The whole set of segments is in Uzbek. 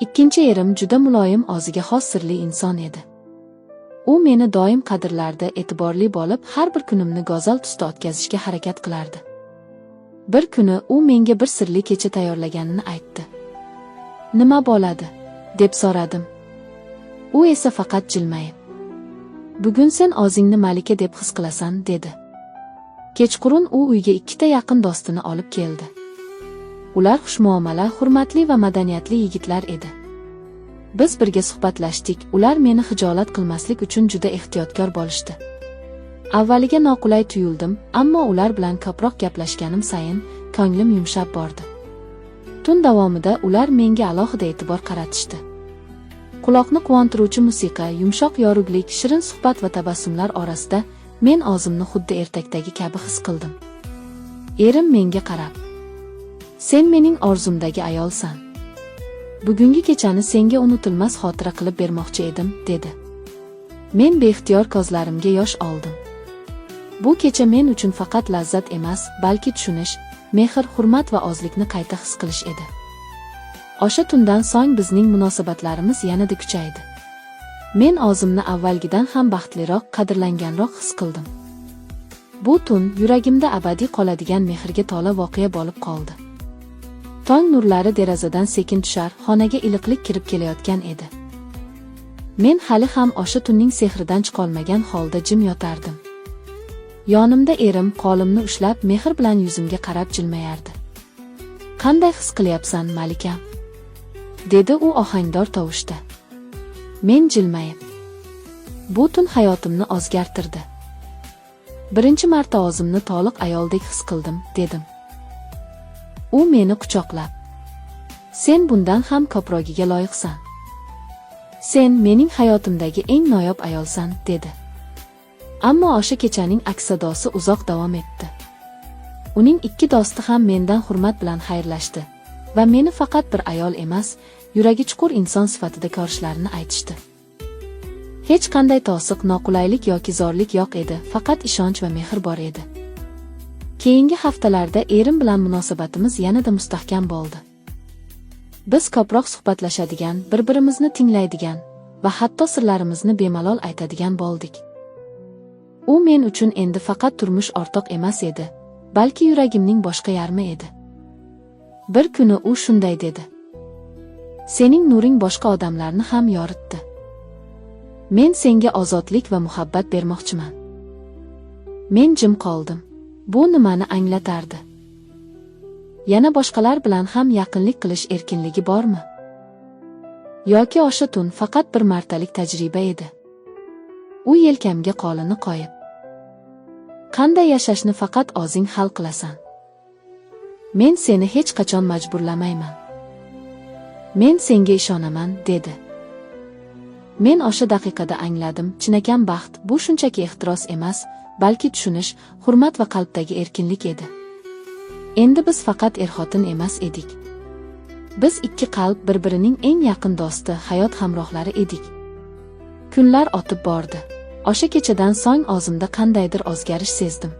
Ikkinchi erim juda muloyim, o'ziga xos sirli inson edi. U meni doim qadrlardi, e'tiborli bo'lib, har bir kunimni go'zal tusda o'tkazishga harakat qilardi. Bir kuni u menga bir sirli kecha tayyorlaganini aytdi. "Nima bo'ladi?" deb so'radim. U esa faqat jilmayib, "Bugun sen o'zingni malika deb his qilasan", dedi. Kechqurun u uyga ikkita yaqin do'stini olib keldi. Ular xushmuomala, hurmatli va madaniyatli yigitlar edi. Biz birga suhbatlashdik, ular meni xijolat qilmaslik uchun juda ehtiyotkor bo'lishdi. Avvaliga noqulay tuyuldim, ammo ular bilan ko'proq gaplashganim sayin ko'nglim yumshab bordi. Tun davomida ular menga alohida e'tibor qaratishdi. Quloqni quvontiruvchi musiqa, yumshoq yorug'lik, shirin suhbat va tabassumlar orasida men o'zimni xuddi ertakdagi kabi his qildim. Erim menga qarab, "Sen mening orzumdagi ayolsan. Bugungi kechani senga unutilmas xotira qilib bermoqchi edim", dedi. Men beixtiyor ko'zlarimga yosh oldim. Bu kecha men uchun faqat lazzat emas, balki tushunish, mehr, hurmat va ozlikni qayta his qilish edi. O'sha tundan so'ng bizning munosabatlarimiz yanada kuchaydi. Men o'zimni avvalgidan ham baxtliroq, qadrlanganroq his qildim. Bu tun yuragimda abadiy qoladigan mehrga to'la voqea bo'lib qoldi. Tong nurlari derazadan sekin tushar, xonaga iliqlik kirib kelayotgan edi. Men hali ham o'sha tunning sehridan chiqolmagan holda jim yotardim. Yonimda erim qo'limni ushlab, mehr bilan yuzimga qarab jilmayardi. "Qanday his qilyapsan, malikam?" dedi u ohangdor tovushda. Men jilmayib, "Bu tun hayotimni o'zgartirdi. Birinchi marta o'zimni to'liq ayoldek his qildim", dedim. U meni quchoqlab, "Sen bundan ham ko'progiga loyiqsan. Sen mening hayotimdagi eng noyob ayolsan", dedi. Ammo o'sha kechaning aks-sadosi uzoq davom etdi. Uning ikki do'sti ham mendan hurmat bilan xayrlashdi va meni faqat bir ayol emas, yuragi chuqur inson sifatida ko'rishlarini aytishdi. Hech qanday to'siq, noqulaylik yoki zo'rlik yo'q edi, faqat ishonch va mehr bor edi. Keyingi haftalarda erim bilan munosabatimiz yanada mustahkam bo'ldi. Biz ko'proq suhbatlashadigan, bir-birimizni tinglaydigan va hatto sirlarimizni bemalol aytadigan bo'ldik. U men uchun endi faqat turmush o'rtoq emas edi, balki yuragimning boshqa yarmi edi. Bir kuni u shunday dedi: "Sening nuring boshqa odamlarni ham yoritdi. Men senga ozodlik va muhabbat bermoqchiman." Men jim qoldim. Bu nimani anglatardi? Yana boshqalar bilan ham yaqinlik qilish erkinligi bormi? Yoki o'sha tun faqat bir martalik tajriba edi? U yelkamga qo'lini qo'yib, "Qanday yashashni faqat o'zing hal qilasan. Men seni hech qachon majburlamayman. Men senga ishonaman", dedi. Men o'sha daqiqada angladim, chinakam baxt bu shunchaki ehtiros emas, balki tushunish, hurmat va qalbdagi erkinlik edi. Endi biz faqat er-xotin emas edik. Biz ikki qalb bir-birining eng yaqin do'sti, hayot hamrohlari edik. Kunlar o'tib bordi. O'sha kechadan so'ng o'zimda qandaydir o'zgarish sezdim.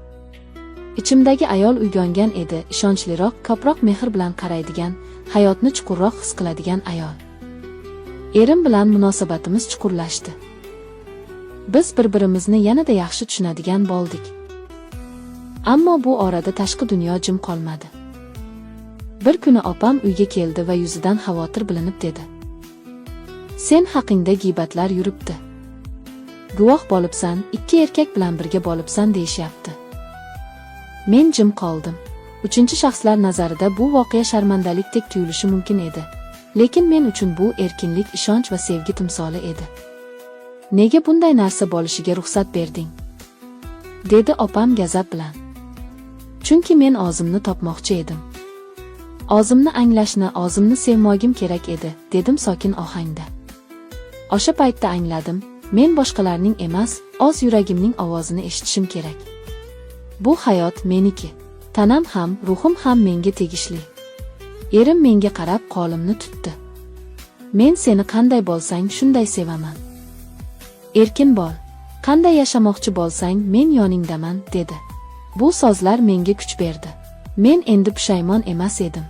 Ichimdagi ayol uyg'ongan edi, ishonchliroq, ko'proq mehr bilan qaraydigan, hayotni chuqurroq his qiladigan ayol. Erim bilan munosabatimiz chuqurlashdi. Biz bir-birimizni yanada yaxshi tushunadigan bo'ldik. Ammo bu orada tashqi dunyo jim qolmadi. Bir kuni opam uyga keldi va yuzidan xavotir bilinib dedi: "Sen haqingda giybatlar yuribdi. Guvoh bo'libsan, ikki erkak bilan birga bo'libsan deyishyapti." Men jim qoldim. Uchinchi shaxslar nazarida bu voqea sharmandalikdek tuyulishi mumkin edi. Lekin men uchun bu erkinlik, ishonch va sevgi timsoli edi. "Nega bunday narsa bo'lishiga ruxsat berding?" dedi opam g'azab bilan. "Chunki men o'zimni topmoqchi edim. O'zimni anglashni, o'zimni sevmogim kerak edi", dedim sokin ohangda. O'sha paytda angladim, men boshqalarning emas, o'z yuragimning ovozini eshitishim kerak. Bu hayot meniki. Tanam ham, ruhim ham menga tegishli. Erim menga qarab qo'limni tutdi. "Men seni qanday bo'lsang, shunday sevaman. Erkin bo'l. Qanday yashamoqchi bo'lsang, men yoningdaman", dedi. Bu so'zlar menga kuch berdi. Men endi pushaymon emas edim.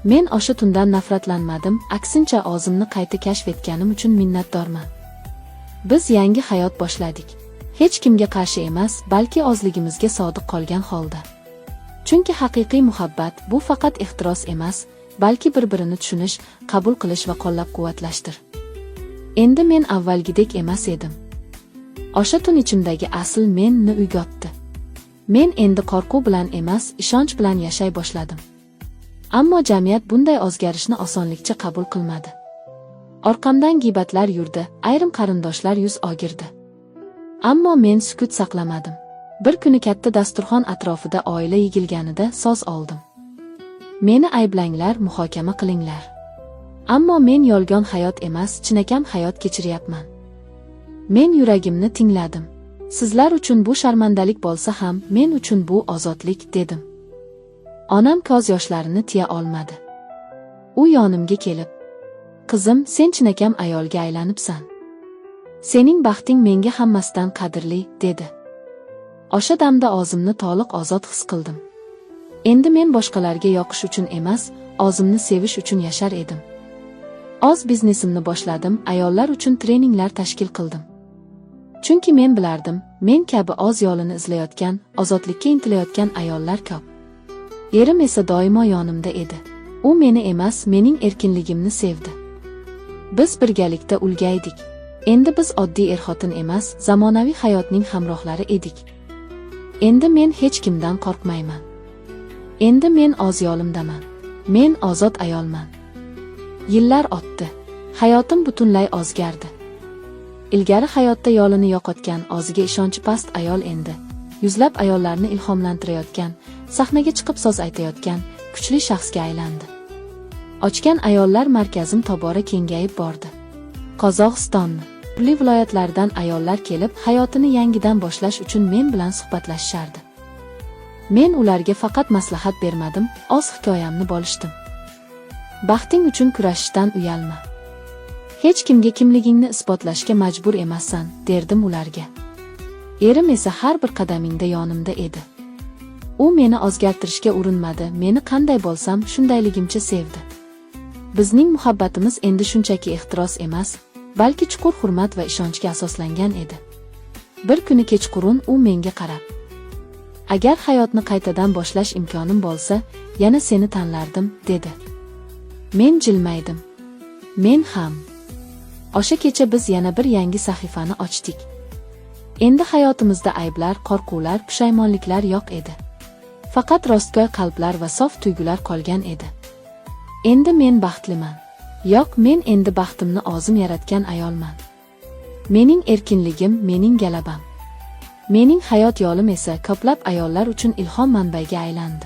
Men o'sha tundan nafratlanmadim, aksincha o'zimni qayta kashf etganim uchun minnatdorman. Biz yangi hayot boshladik. Hech kimga qarshi emas, balki o'zligimizga sodiq qolgan holda. Chunki haqiqiy muhabbat bu faqat ehtiros emas, balki bir-birini tushunish, qabul qilish va qo'llab-quvvatlashdir. Endi men avvalgidek emas edim. O'sha tun ichimdagi asl menni uyg'otdi. Men endi qo'rquv bilan emas, ishonch bilan yashay boshladim. Ammo jamiyat bunday o'zgarishni osonlikcha qabul qilmadi. Orqamdan g'iybatlar yurdi, ayrim qarindoshlar yuz o'girdi. Ammo men sukut saqlamadim. Bir kuni katta dasturxon atrofida oila yig'ilganida so'z oldim. Meni ayblanglar, muhokama qilinglar. Ammo men yolg'on hayot emas, chinakam hayot kechiryapman. Men yuragimni tingladim. Sizlar uchun bu sharmandalik bo'lsa ham, men uchun bu ozodlik, dedim. Onam ko'z yoshlarini tiya olmadi. U yonimga kelib, "Qizim, sen chinakam ayolga aylanibsan. Sening baxting menga hammasidan qadrli", dedi. O'sha damda o'zimni to'liq ozod his qildim. Endi men boshqalarga yoqish uchun emas, o'zimni sevish uchun yashar edim. O'z biznesimni boshladim, ayollar uchun treninglar tashkil qildim. Chunki men bilardim, men kabi o'z yo'lini izlayotgan, ozodlikka intilayotgan ayollar ko'p. Erim esa doimo yonimda edi. U meni emas, mening erkinligimni sevdi. Biz birgalikda ulg'aydik. Endi biz oddiy er-xotin emas, zamonaviy hayotning hamrohlari edik. Endi men hech kimdan qo'rqmayman. Endi men o'z yo'limdaman. Men ozod ayolman. Yillar o'tdi. Hayotim butunlay o'zgardi. Ilgari hayotda yo'lini yo'qotgan, o'ziga ishonchi past ayol endi yuzlab ayollarni ilhomlantirayotgan, sahnaga chiqib so'z aytayotgan kuchli shaxsga aylandi. Ochgan ayollar markazim tobora kengayib bordi. Qozog'istonni turli viloyatlaridan ayollar kelib, hayotini yangidan boshlash uchun men bilan suhbatlashishardi. Men ularga faqat maslahat bermadim, o'z hikoyamni bo'lishdim. Baxting uchun kurashishdan uyalma. Hech kimga kimligingni isbotlashga majbur emassan, derdim ularga. Erim esa har bir qadamingda yonimda edi. U meni o'zgartirishga urinmadi, meni qanday bo'lsam, shundayligimcha sevdi. Bizning muhabbatimiz endi shunchaki ehtiros emas, balki chuqur hurmat va ishonchga asoslangan edi. Bir kuni kechqurun u menga qarab, "Agar hayotni qaytadan boshlash imkonim bo'lsa, yana seni tanlardim", dedi. Men jilmaydim. Men ham. O'sha kecha biz yana bir yangi sahifani ochdik. Endi hayotimizda ayblar, qo'rquvlar, pushaymonliklar yo'q edi. Faqat rostgo'y qalblar va sof tuyg'ular qolgan edi. Endi men baxtliman. Yo'q, men endi baxtimni o'zim yaratgan ayolman. Mening erkinligim mening g'alabam. Mening hayot yo'lim esa ko'plab ayollar uchun ilhom manbaiga aylandi.